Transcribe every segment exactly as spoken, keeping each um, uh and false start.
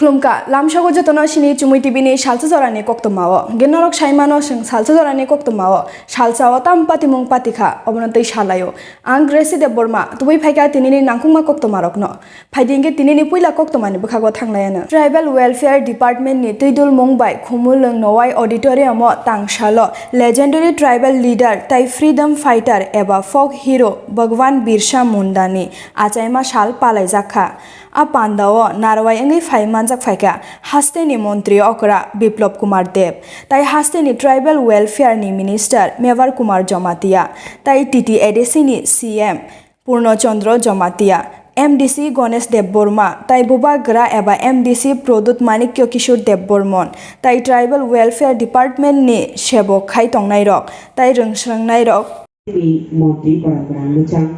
Khulumkha, lamsogo jotono sini Chumui T V ni salsa jorani koktwmao. Hwnkhe norok saimano chwng salsa jorani koktwmao salsao tamo patimung patikha, obono twi salaio. Ang Gracie Debbarma, tubui phaikha tinini nangkukma koktwmarokno. Phaidi hwnkhe tinini puila koktwmani bwkhago thanglaiano. Tribal Welfare Department ni twidulmung bai Khumulwng Nowai Auditorium o tangsalo legendary tribal leader tai freedom fighter eba folk hero Bhagwan Birsa Munda ni achaima sal palaijakha. A pandao narwai wngwi phai manjak phaikha hasteni montri okra Biplab Kumar Deb, tai hasteni tribal welfare ni minister Mevar Kumar Jamatia, tai T T A D C ni C M Purno Chandra Jamatia, M D C Ganesh Debbarma, tai bubagra eba M D C Pradyut Manikya Kishore Debbarman, tai tribal welfare department ni sebok khai tongnairok, tai rwngswrwngnairok. Ni Montri Barangrang Luchang,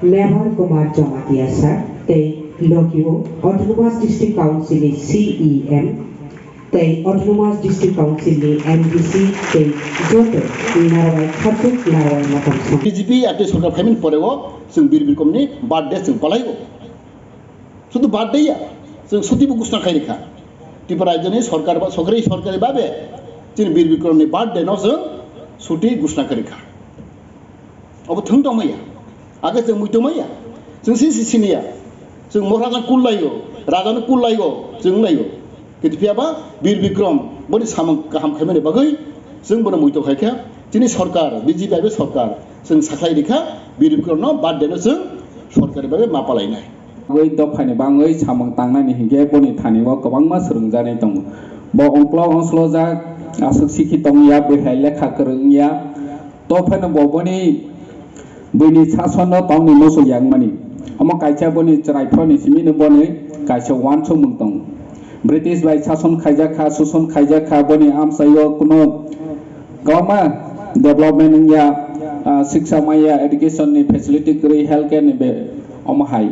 Mevar Kumar Jamatia sir, tei Lokio Autonomous District Council ni C E M, tei Autonomous District Council ni M D C tei joto narwai khatuk narwai motom song. B J P atwi sorkar phaimani poreo chwng Bir Bikramni birthday chwng palaio. Sudu birthday ya, chwng suti bo ghosna khai rikha. Tripura rajyoni sorkar ba, sorkari, sorkari babe chini Bir Bikramni birthday no chwng suti ghosna khai rikha. Obo thwng tongmaya. Age chwng mui tongmaya. Chwng si si siniya. Chwng Maharajano kullaio, Rajano kullaio, chwng wnglaio. Kintu phiyaba Bir Bikram boni samung kaham khaimani bagwi chwng bono mui tongkhaikha. Chini sorkar, B J P bai sorkar chwng sakhlai rikha, Bir Bikramno birthday no chwng sorkari bagwi ma palainai. Ui dophani bangwi samung tangnani hinkhe boni thani o kwbangma swrwngjaknai tongo. Bo ongklok ongslojak, aswk sikhi tongya, bwihai lekha kwrwngya. Tophano bo boni buini sasonno tongni muchung yangmani. Omo kaisa boni chwrai phorni simino boni kaisa uansukmung tongo. British bai sason khaijak kha, suson khaijak kha, boni amchaio kuno kwbangma development wngya, ah, siksa maya, education ni facility kwrwi, health care ni be-, omo hai.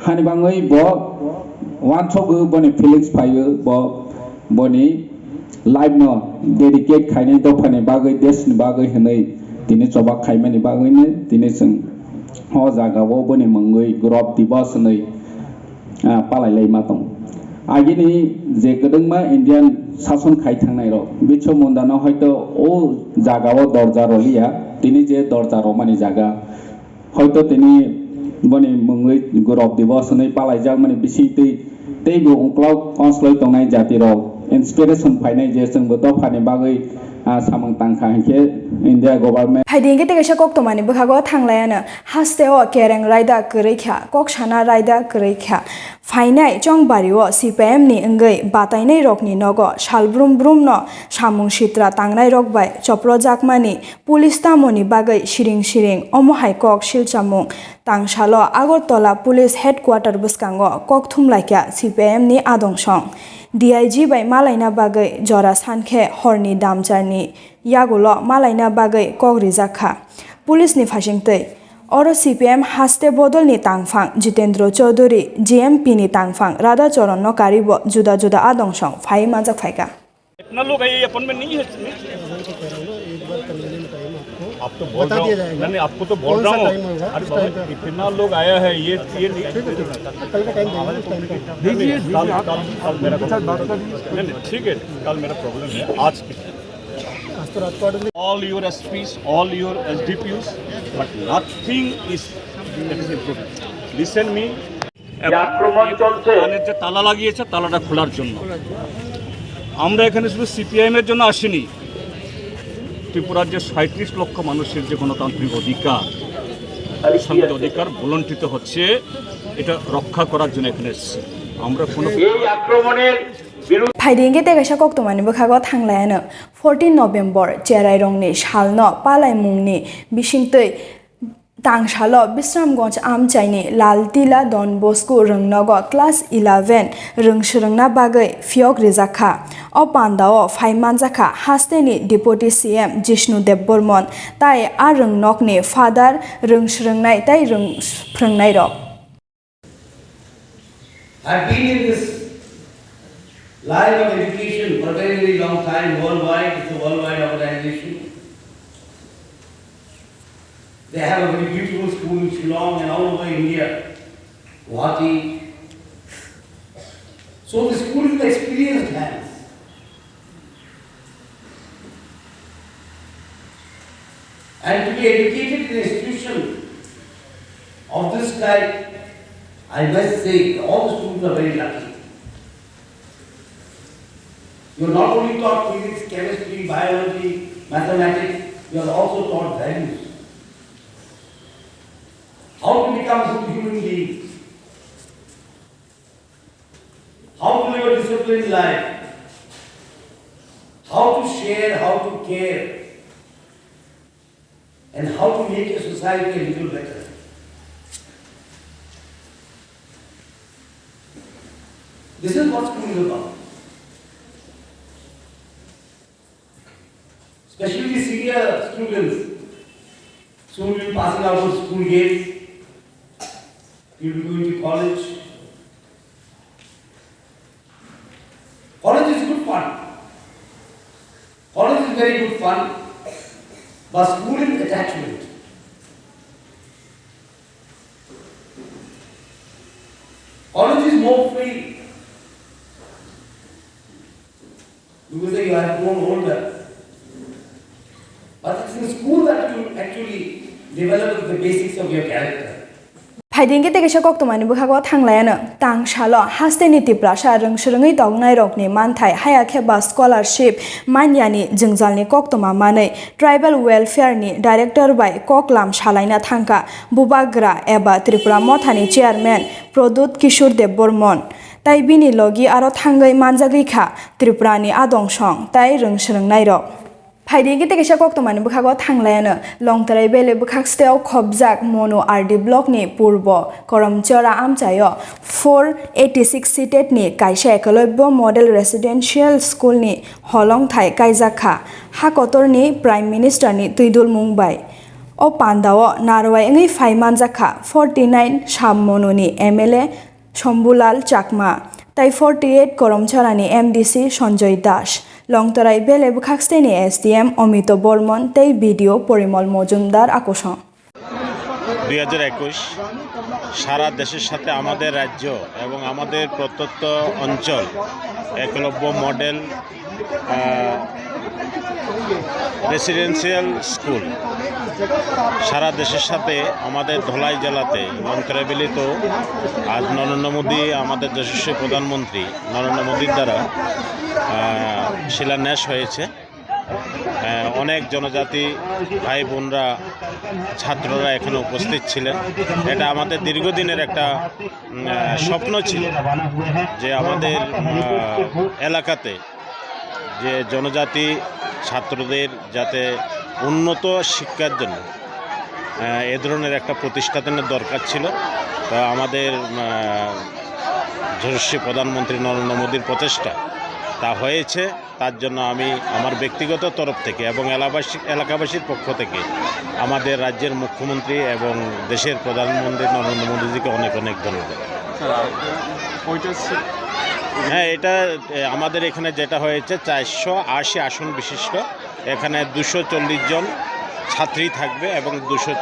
Hani bangwi bo uansukgo, boni feelings phaio, bo boni life no dedicate khainai dophani bagwi, desh ni bagwi hwnwi tini choba khaimani bagwino tini chwng o jaga o boni mungwi Gaurav Divas hwnwi, ah, palai lai ma tong. Agini je kwdwngma Indian sason khai thangnai rok Birsa Munda no hoito o jaga o dorja roliya, tini je dorja romani jaga, hoito tini boni mungwi Gaurav Divas hwnwi palaijakmani bisingtwi teibo ongklok ongsloi tongnai jatirok inspiration phainai je chwngbo dophani bagwi, ah, samung tangkha hinkhe India government. Phaidi hinkhe tei kaisa koktwmani bwkhago thanglaiano hasteo kereng raida kwrwi kha, kok sana raida kwrwi kha. Phainai chongbario C P I M ni wngwi batainai rokni nogo salbrum brumno samung sitra tangnai rok bai choprojakmani Police tamoni bagwi siring siring omo hai kok silchamung tangsalo Agartala Police Headquarter bwskango kok thumlaikha C P I M ni adong song. D I G bai malaina bagwi jora sankhe horni damcharni yagulo malaina bagwi kok rijak kha. Police ni phasingtwi oro C P I M haste bodolni tangphang Jitendra Chowdhury, G M P ni tangphang Radha Charan no karibo juda juda adong song phai manjak phaikha. इतना लोग है, ये अपॉइंटमेंट नहीं है। आप तो बोल रहा हूँ, नहीं, नहीं, आपको तो बोल रहा हूँ। अरे बाबा, इतना लोग आया है, ये, ये नहीं। कल का टाइम दीजिए। कल, कल मेरा, नहीं, नहीं, ठीक है, कल मेरा प्रॉब्लम है, आज की। All your S Ps, all your S D P Us, but nothing is, that is improving. Listen me. এখন আক্রমণ চলছে। দোকানের যে তালা লাগিয়েছে, তালাটা খোলার জন্য। আমরা এখানে শুধু সিপিআইএম এর জন্য আসিনি, ত্রিপুরার যে সাঁইত্রিশ লক্ষ মানুষের যে গণতান্ত্রিক অধিকার, সংবিধান অধিকার বলণ্ঠিত হচ্ছে, এটা রক্ষা করার জন্য এখানে এসেছি। আমরা কোনো এই আক্রমণের বিরুদ্ধে Phaidi hinkhe tei kaisa koktwmani bwkhago thanglaiano fourteen November cherairokni salno palaimungni bisingtwi tangsalo Bisramganj amchaini Laltila Don Bosco rwngnogo class eleven rwngswrwngna bagwi phiyok rijak kha. O pandao phai manjak kha hasteni Deputy C M Jishnu Debbarman tai a rwngnokni father, rwngswrwngnai tai rwngphrwngnairok. I've been in this line of education for a very, very long time, worldwide, it's a worldwide organization. They have a very beautiful school in Shillong and all over India, Guwahati. So the school is in experienced hands. And to be educated in an institution of this type, I must say, all the students are very lucky. You are not only taught physics, chemistry, biology, mathematics, you are also taught values. How to become a good human being, how to live a disciplined life, how to share, how to care, and how to make a society a little better. This is what school is about. Especially senior students, soon will be passing out of school gates, will be going to college. College is good fun. College is very good fun, but school is attachment. College is more free because you have grown older. But it's in school that you actually develop the basics of your character. Phaidi hwnkhe tei kaisa koktwmani bwkhago thanglaiano. Tang salo hasteni Tiprasa rwngswrwngwi tongnairokni manthai haya khe ba scholarship manyani jwngjalni koktwma manwi Tribal Welfare ni Director bai koklam salaina thangkha Bubagra eba Tripura Mothani Chairman Pradyut Kishore Debbarman. Tai bini logi aro thangwi manjagwi kha Tripurani adongsong tai rwngswrwngnairok. Phaidi hwnkhe tei kaisa koktwmani bwkhago thanglaiano. Longtrai Valley bwkhak steo khobjak Monu R D block ni purbo Koromchora amchaio four eighty six seated ni kaisa Ekalobya Model Residential School ni holongthai kaijak kha ha kotorni Prime Minister ni twidulmung bai. O pandao narwai wngwi phai manjak kha forty nine Sab Monu ni M L A Shambhulal Chakma, tai forty eight Koromchorani M D C Sanjoy Das, Longtorai Valley bwkhaksteni S D M Omito Bormon tei B D O Porimol Mojumdar akosong. দুই হাজার একুশ সারা দেশের সাথে আমাদের রাজ্য এবং আমাদের প্রত্যন্ত অঞ্চল একলব্য মডেল রেসিডেন্সিয়াল স্কুল সারা দেশের সাথে আমাদের ধলাই জেলাতে লংতরাই ভ্যালিতেও আজ নরেন্দ্র মোদী, আমাদের যশস্বী প্রধানমন্ত্রী নরেন্দ্র মোদীর দ্বারা আহ, শিলান্যাস হয়েছে। আহ, অনেক জনজাতি ভাই বোনরা, ছাত্ররা এখানে উপস্থিত ছিলেন। এটা আমাদের দীর্ঘদিনের একটা উম, আহ, স্বপ্ন ছিল যে আমাদের আহ, এলাকাতে যে জনজাতি ছাত্রদের যাতে উন্নত শিক্ষার জন্য আহ, এ ধরনের একটা প্রতিষ্ঠানের দরকার ছিল। তো আমাদের আহ, যশস্বী প্রধানমন্ত্রী নরেন্দ্র মোদীর প্রচেষ্টা তা হয়েছে। তার জন্য আমি আমার ব্যক্তিগত তরফ থেকে এবং এলাকাবাসী, এলাকাবাসীর পক্ষ থেকে আমাদের রাজ্যের মুখ্যমন্ত্রী এবং দেশের প্রধানমন্ত্রী নরেন্দ্র মোদীজিকে অনেক অনেক ধন্যবাদ। স্যার, আর কয়টা সিট? হ্যাঁ, এটা এ, আমাদের এখানে যেটা হয়েছে চারশো আশি আসন বিশিষ্ট, এখানে দুশো চল্লিশ জন ছাত্রী থাকবে এবং দুশো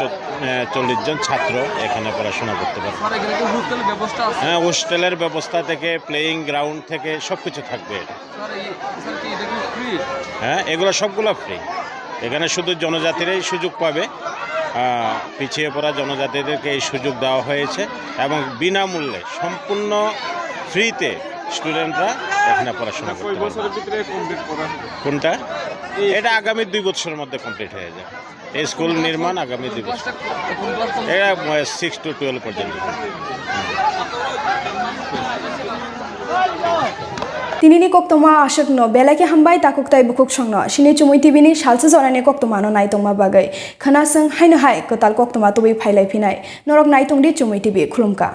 চল্লিশ জন ছাত্র এখানে পড়াশোনা করতে পারবে। স্যার, এখানে কি হোস্টেলের ব্যবস্থা আছে? হ্যাঁ, হোস্টেলের ব্যবস্থা থেকে, প্লেয়িং গ্রাউন্ড থেকে সব কিছু থাকবে এটা। স্যার, এই, স্যার, কি এটা কি ফ্রি? হ্যাঁ, এগুলো সবগুলো ফ্রি। এখানে শুধু জনজাতিরাই সুযোগ পাবে। আহ, পিছিয়ে পড়া জনজাতিদেরকে এই সুযোগ দেওয়া হয়েছে এবং বিনামূল্যে, সম্পূর্ণ ফ্রিতে স্টুডেন্টরা এখানে পড়াশোনা করতে পারবে। কয় বছরের ভিতরে কমপ্লিট করা হবে? কোনটা? এই এটা আগামী দুই বছরের মধ্যে কমপ্লিট হয়ে যায়। এই স্কুল নির্মাণ আগামী দুই বছর। এটা সিক্স টু টুয়েলভ পর্যন্ত। Tinini koktwma aswkno belai khe hambai takhuk tai bukhuk songno. Sini Chumui T V ni salsa jorani koktwmano naitongma bagwi. Khwnaswng haino hai kwtal koktwma tubui phailai phinai. Norok naitongdi Chumui T V, khulumkha.